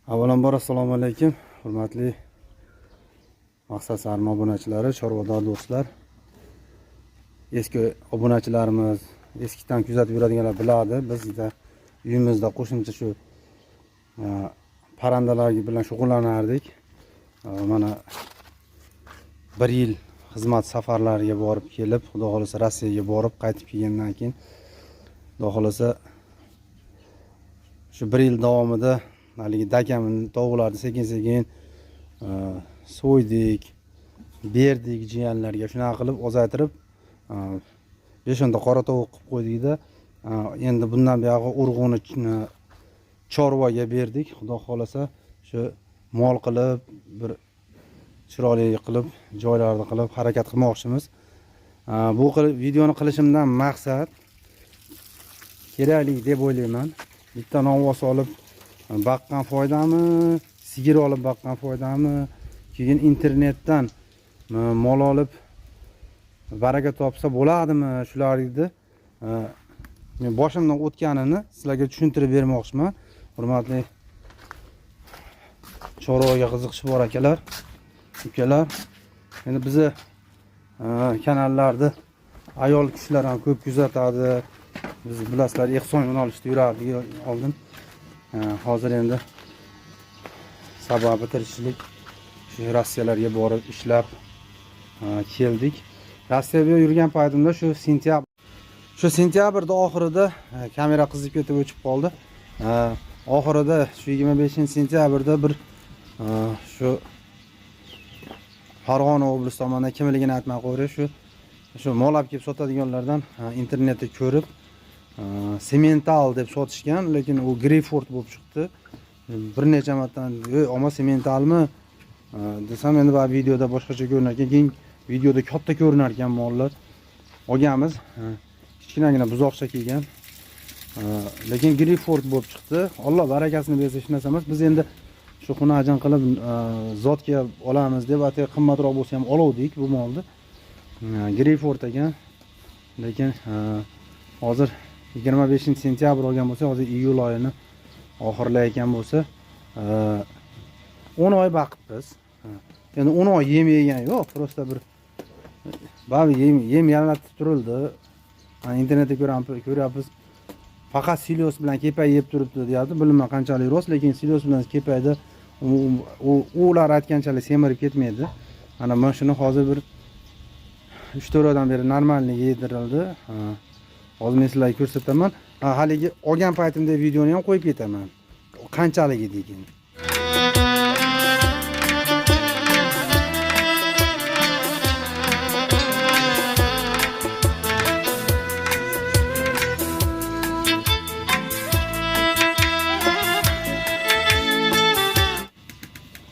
Avvalambor assalomu alaykum, hurmatli Maqsad Sarma obunachilari, chorvador do'stlar. Eski obunachilarimiz, eskidan kuzatib yuradiganlar biladi, bizda uyimizda qo'shimcha shu parrandalar bilan shug'ullanardik. Mana bir yil xizmat safarlariga borib kelib, Xudo xohlasa Rossiyaga borib qaytib kelgandan keyin, Xudo xohlasa shu bir yil davomida haligi dakamni tovuqlarni sekin sekin so'ydik, berdik jiyanlarga. Shunaqa qilib ozaytirib, 5-10 ta qora tovuq qilib qo'ydikda, endi bundan buyog'i urg'uni chorvaga berdik. Xudo xohlasa shu mol qilib, bir chiroyli qilib, joylarni qilib harakat qilmoqchimiz. Bu videoni qilishimdan maqsad kerakli deb o'ylayman. Bitta novvos olib baqqan foydami, sigir olib baqqan foydami, keyin internetdan mol olib baraka topsa bo'ladimi, shularni men boshimdan o'tganini sizlarga tushuntirib bermoqchiman. Hurmatli chorvaga qiziqishi bor akalar, ukalar, endi bizni kanallarda ayol kishilar ham ko'p kuzatadi. Biz bilasizlar, ehson yo'nalishida yurardik oldin. Hozir endi sababi tirikchilik, shu Rossiyalarga borib ishlab keldik. Rossiyada yurgan paytimda shu sentyabrda oxirida kamera qizib ketib o'chib qoldi. Oxirida shu 25 sentyabrda bir shu Farg'ona oblasti tomonidan, kimligini aytmay qo'yay, shu mol olib kelib sotadiganlardan internetda ko'rib, semental deb sotishgan, lekin u Greyford bo'lib chiqdi. Bir necha marta "Ey, omma sementalmi?" desam, endi baribir videoda boshqacha ko'rinar ekan, keyin videoda katta ko'rinar ekan mollar. Olganmiz, kichkinagina buzoqcha kelgan, lekin Greyford bo'lib chiqdi. Alloh barakasini bersa, hech narsa emas. Biz endi shu xunajin qilib zotga olamiz deb, atay qimmatroq bo'lsa ham oluvdik bu molni. Greyford ekan, lekin hozir 25 sentyabr olgan bo'lsa, hozir iyul oyini oxirlayotgan bo'lsa, 10 oy baqibmiz. Endi 10 oy yem yegan yo'q, просто bir baribir yem yalatib turildi. Mana internetda ko'ryapmiz, faqat silos bilan kepak yeb turibdi deyapti. Bilmayman qanchalik rost, lekin silos bilan kepakda ular aytganchalik semirib ketmaydi. Mana shuni hozir bir 3-4 oydan beri нормальный yedirildi. Hozir men sizlarga ko'rsataman. Haligi olgan paytimda videoni ham qo'yib ketaman, qanchalik degan.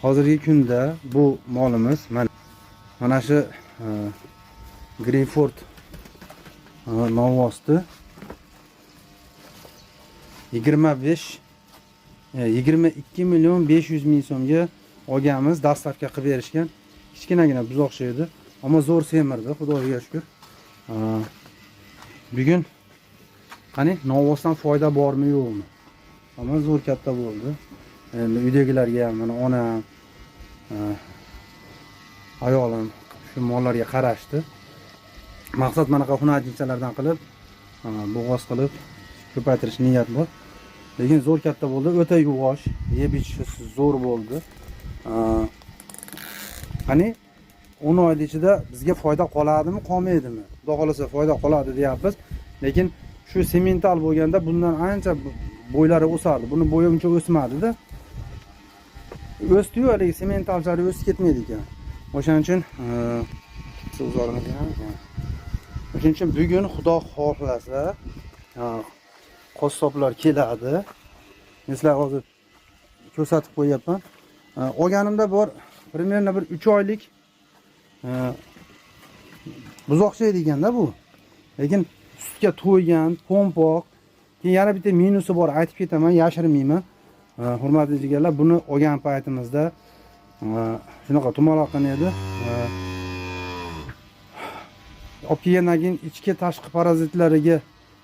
Hozirgi kunda bu molimiz mana shu Greyford novvosti 25 22 million 500 ming so'mga olganmiz, доставка qilib berishgan. Kichkinagina buzoqcha edi, ammo zo'r semirdi, xudoga shukur. Bugun qani novvosdan foyda bormi, yo'qmi? Ammo zo'r katta bo'ldi. Endi uydagilarga ham, mana onam, ayolim shu mollarga qarashdi. Maqsad manaqa xunajinchalardan qilib, bo'g'oz qilib ko'paytirish niyat bor. Lekin zo'r katta bo'ldi, o'ta yuvosh, yeb ichishi zo'r bo'ldi. Qani 10 oyni ichida bizga foyda qoladimi, qolmaydimi? Xudo xohlasa foyda qoladi deyapmiz, lekin shu semental bo'lganda bundan ancha bo'ylari o'sardi. Buni bo'yi uncha o'smadida, o'sdiyu, haligi sementalchalik o'sib ketmaydi ekan. O'shaning uchun uzoqroq, o'shaning uchun bugun xudo xohlasa qassoblar keladi. Men sizlarga hozir ko'rsatib qo'yyapman. Olganimda bor примерно bir 3 oylik buzoqcha edi ekanda bu, lekin sutga to'ygan, po'mpoq. Keyin yana bitta minusi bor, aytib ketaman, yashirmayman. Hurmatli jigarlar, buni olgan paytimizda shunaqa tumaloqqina edi. Olib kelgandan keyin ichki tashqi parazitlariga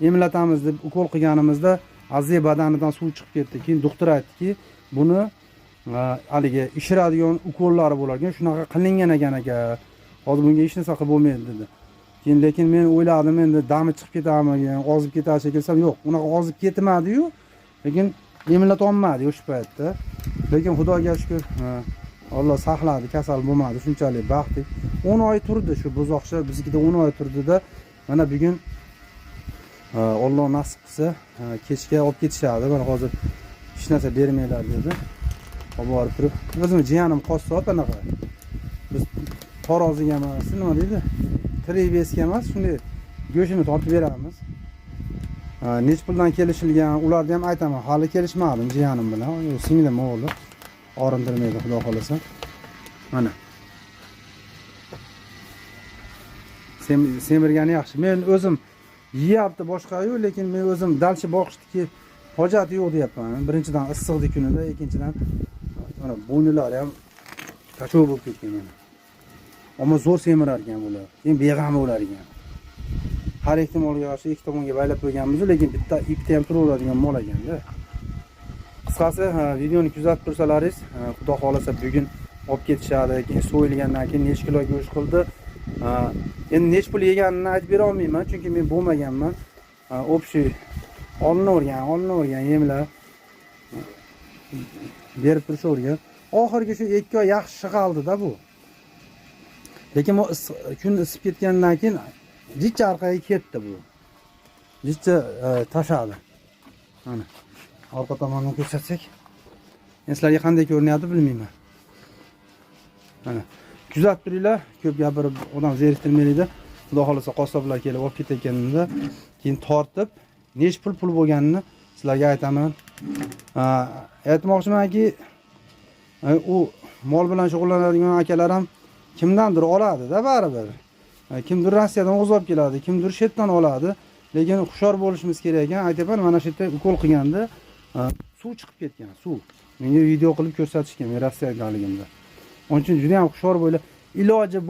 emlatamiz deb ukol qilganimizda azzi badanidan suv chiqib ketdi. Keyin doktor aytdiki, buni Haligi ishiradigan ukollari bo'lar ekan, shunaqa qilingan ekan aka. Hozir bunga hech narsa qilib bo'lmaydi dedi. Keyin lekin men o'yladim, endi dami chiqib ketadimi, ozib ketadi shekilli, yo'q, unaqa ozib ketmadi-yu, lekin emlata olmadi o'sha paytda. Lekin Xudoga shukr, Alloh saqladi, kasal bo'lmadi, shunchalik baxtli. 10 oy turdi shu buzoqcha, biznikida 10 oy turdida. Mana bugun Alloh nasib qilsa kechga olib ketishadi. Mana hozir hech narsa bermanglar dedi. Olib borib turib, o'zim jiyanim qassob anaqa. Biz taroziga emas, nima deydi? Tirik besga emas, shunday go'shtini tortib beramiz. Nech puldan kelishilgan, ularni ham aytaman. Hali kelishmadim jiyanim bilan. Singlim o'g'li. Orindirmaydi, Xudo xolasa. Mana. Semirgani yaxshi. Men o'zim yeyapti boshqa-yu, lekin men o'zim dalchi boqishniki hojati yo'q deyapman. Birinchidan issiqlik kunida, ikkinchidan mana bo'ynilari ham kachov bo'lib ketgan mana. Ammo zo'r semirar ekan bular. Keyin beg'am bo'lar ekan. Har ehtimolga qarshi ikki tomonga baylab qo'yganmiz, lekin bitta ipda ham turaveradigan mol ekanda. Qisqasi, videoni kuzatib tursalaringiz, Xudo xolasa bugun olib ketishadi, keyin so'yilgandan keyin necha kilo go'sht qildi. Endi nech pul yeganini aytib bera olmayman, chunki men bo'lmaganman. Общий olinavergan yemlar berib turishavergan. Oxirgi shu 2 oy yaxshi shig'aldida bu. Lekin bu kun isib ketgandan keyin jichcha orqaga ketdi bu. Jichcha tashadi. Mana orqa tomondan ko'rsatsak, endi sizlarga qanday ko'rinyapti bilmayman. Mana kuzatib turinglar, ko'p gapirib odam zeriktirmaydi. Xudo xolasa qassoblar kelib olib ketayotganida keyin tortib nech pul bo'lganini sizlarga aytaman. Aytmoqchimanki, u mol bilan shug'ullanadigan akalar ham kimdandir oladi-da baribir. Kimdir Rossiyadan o'zi olib keladi, kimdir chetdan oladi. Lekin hushyor bo'lishimiz kerak ekan. Aytyapman, mana shu yerda ukol qilganda suv chiqib ketgan, suv. Menga video qilib ko'rsatishgan men Rossiyadaligimda. O'ning uchun juda ham hushyor bo'lib, iloji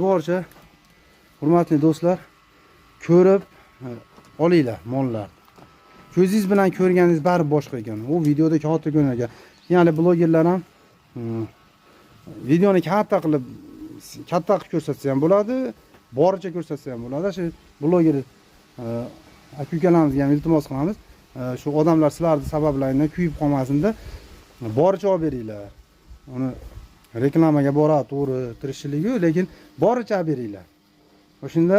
boricha hurmatli do'stlar, ko'rib olinglar mollarni. Ko'zingiz bilan ko'rganingiz baribir boshqa ekan. U videoda katta ko'rinar ekan. Ya'ni blogerlar ham videoni katta qilib ko'rsatsa ham bo'ladi, boricha ko'rsatsa ham bo'ladi. Shu bloger aka ukalarimizga ham iltimos qilamiz. Shu odamlar sizlarning sabablaringdan kuyib qolmasin-da, boricha olib beringlar. Uni reklamaga boradi, to'g'ri, tirishchiligi, lekin boricha olib beringlar. O'shanda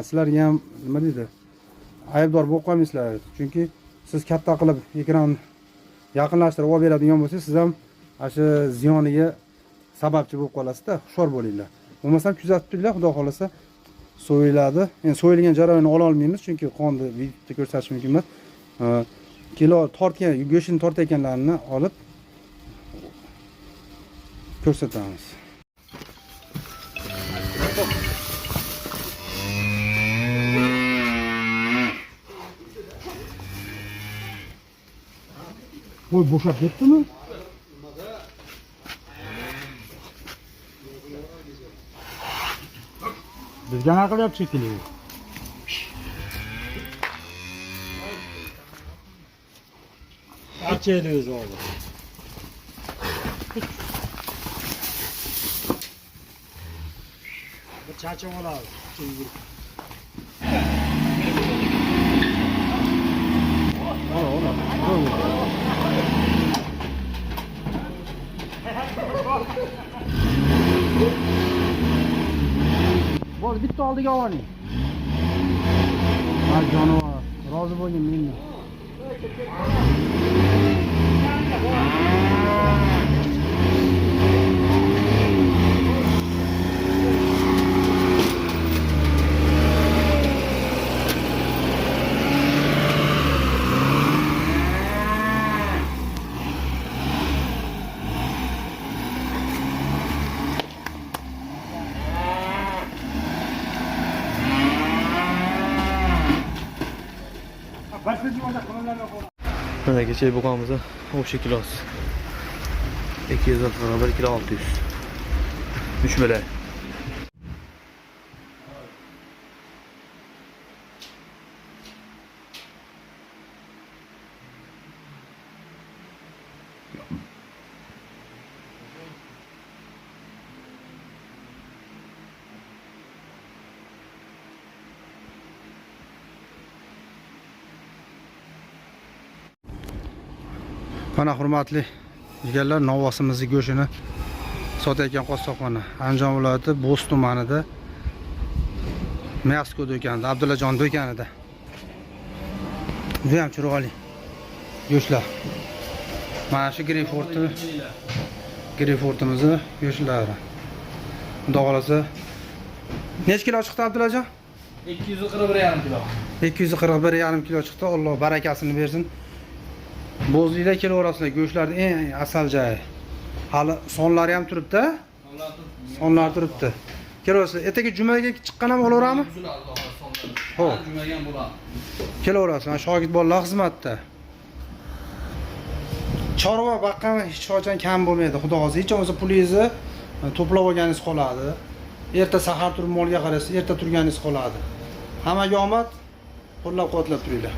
sizlarga ham nima deydi, aybdor bo'lib qolmaysizlar. Chunki siz katta qilib ekran yaqinlashtirib olib beradigan bo'lsangiz, siz ham shu ziyoniga sababchi bo'lib qolasizda. Hushyor bo'linglar. Bo'lmasam kuzatib turinglar, Xudo xolasa so'yiladi. Endi so'yilgan jarayonni ola olmaymiz, chunki qonni videoda ko'rsatish mumkin emas. Kilo tortgan, go'shtini tortayotganlarini olib ko'rsatamiz. Voy, bo'shab ketdimi? Bizga nima qilyapti shekilli? Archaydi o'zi hozir. Bir charchab oladi. Ola, ola. Bo'ldi, bitta oldiga oling. Ha, jonivor, rozi bo'ling mendan. Mana kecha buqamiz общий kilosi 291 kilo 600. 3 mele. Mana, hurmatli jigarlar, novvosimizni go'shtini sotayotgan qassobxona Andijon viloyati Bo'z tumanida, Myasko do'konida, Abdullajon do'konida. Juda ham chiroyli go'shtlar. Mana shu Greyfurtimizni go'shtlari. Xudo xohlasa, necha kilo chiqdi, Abdullajon? 241,5 kilo. 241,5 kilo chiqdi. Alloh barakasini bersin. Bo'zlikda kelaverasizlar, go'shtlarni eng asal joyi. Hali sonlari ham turibdi. Sonlar turibdi. Kelaverasizlar. Ertaga jumaga chiqqan ham olaverami? Xo'p. Jumaga ham bo'ladi. Kelaverasizlar. Mana shogird bolalar xizmatda. Chorva baqqan hech qachon kam bo'lmaydi. Xudo xohlasa, hech bo'lmasa pulingizni to'plab olganingiz qoladi. Erta sahar turib molga qaraysiz, erta turganingiz qoladi. Hammaga omad, qo'llab-quvvatlab turinglar.